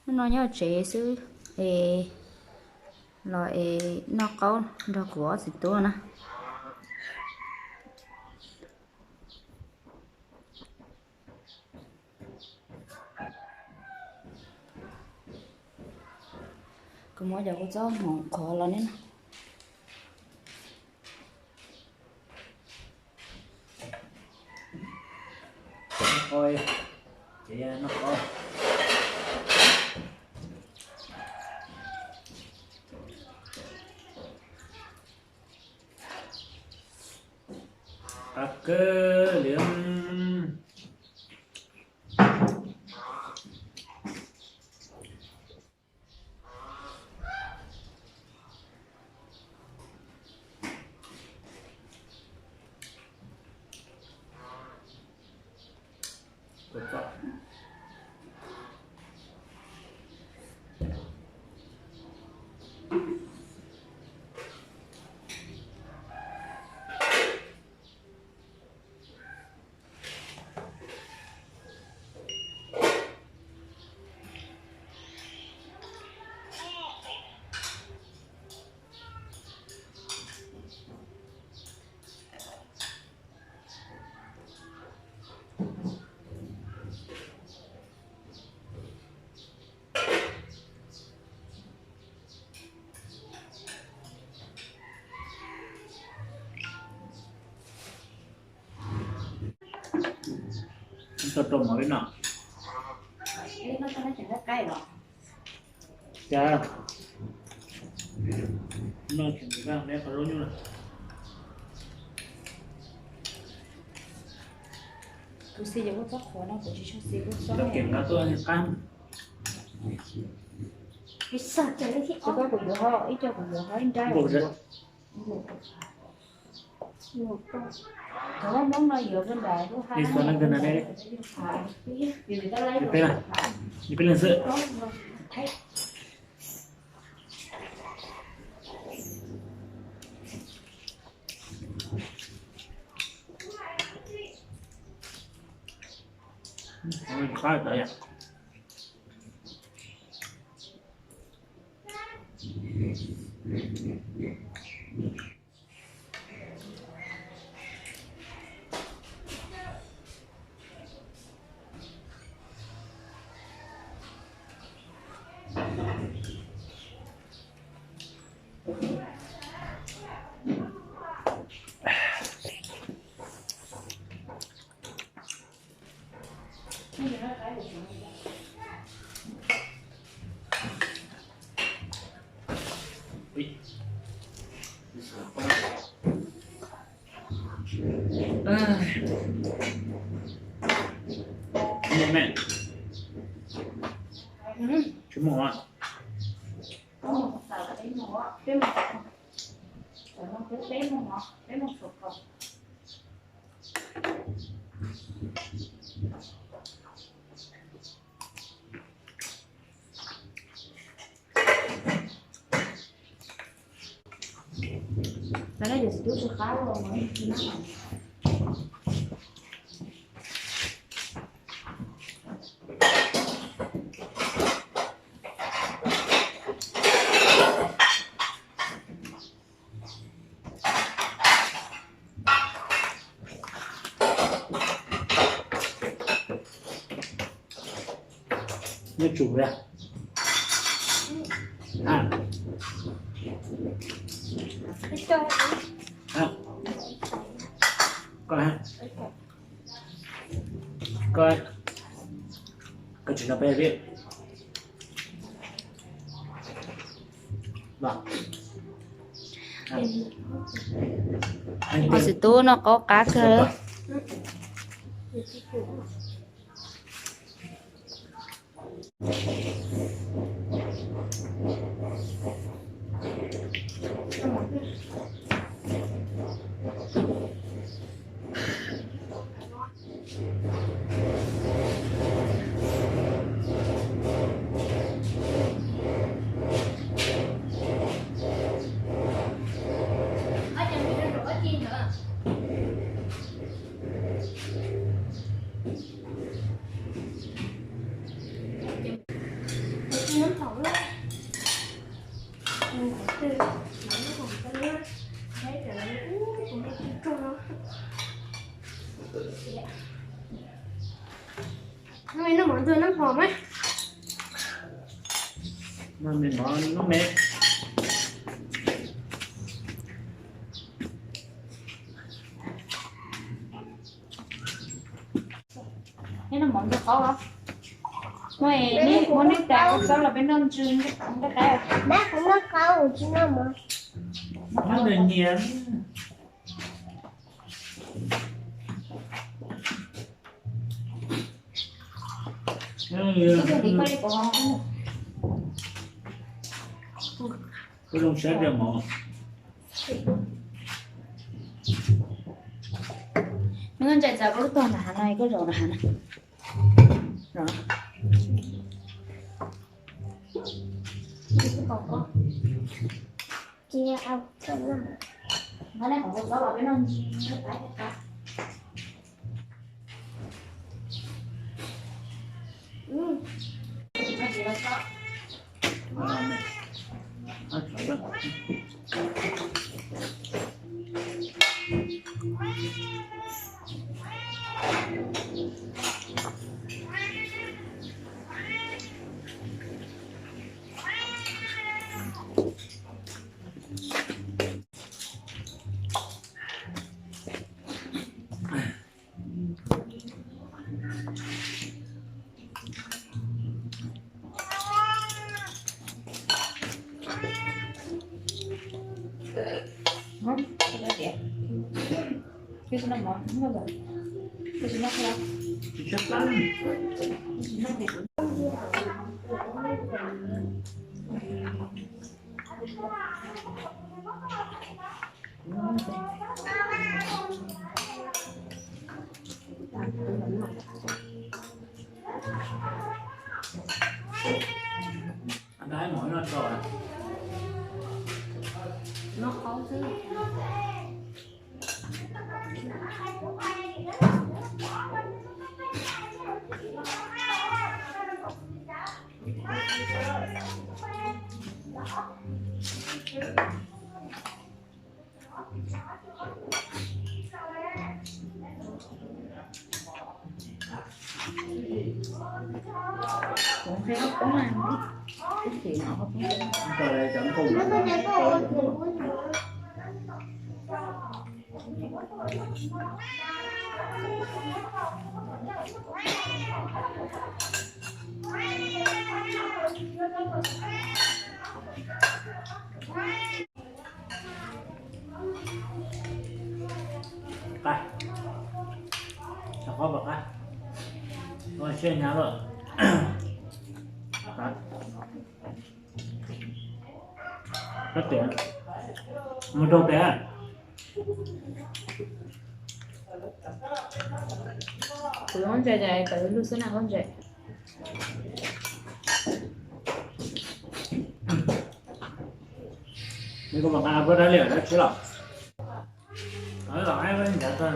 Hnub no nyob tsev xwb es los es noj qaub nrog kuv ob txiv tub na. Kuv muab cov kua txob hmoov qhuav los ne. Qab kawg li. Tau rau mov peb noj. Cas no tseem nqa qhov zaub nyuj na. Kuv xis yog ua txob qhuav no kuv tsis tshua xis ua txob. Cov kem no tuaj qab. Kuv yuav ho ib co kuv yuav ho ib nrab. Ib xuab leej twg na ne? Peb leeg xwb. Qab tawv yom. Tsis muaj. Nyob tsum a. Koj, koj, koj tsis nrog peb pib. Ob txiv tub noj qaub qab kawg. Noj me noj mov ntuag noj hmo mas. Noj me mov noj me. Neb noj mov ntuag qaub os. Muab neb tais ua txob los peb noj ntsw nqaij qaib. Noj qaub tsis noj mov. Noj nyias. Zoo siab tias mov. Nws ntshai txav koj lub tog nram hav no, koj zaum nram hav na. Qab, qab, siab hnyav lawm. Qab tias, mus rau tias. Kuv lub ntses ces tawm lug xwb na lub ntses. Nws kuj mam nqa pab dab liam dab tsi los. Los ncav tag.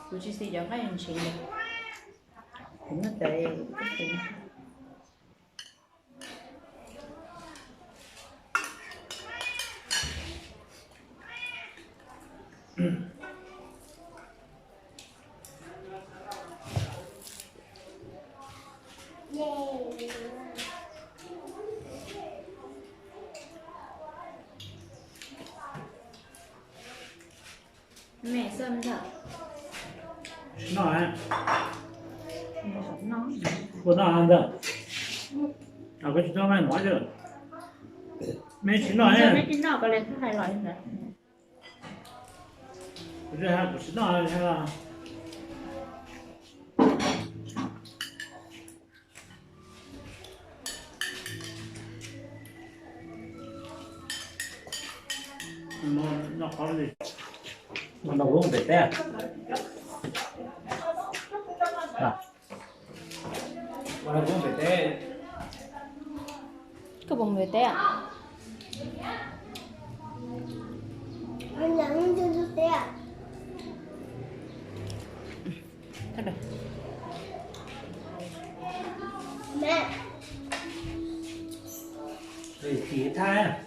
Kuv tsis xis cov nqaij ntshiv li. Kuv muaj tes. Tsis noj. Puas noj ntawd? Koj tsis tau noj mov. Mej tsis noj. Kuv tsis noj. Noj qhov li. Ua noj huv pem teb. Ua noj huv pem teb. Koj puas mus pem teb? Thab.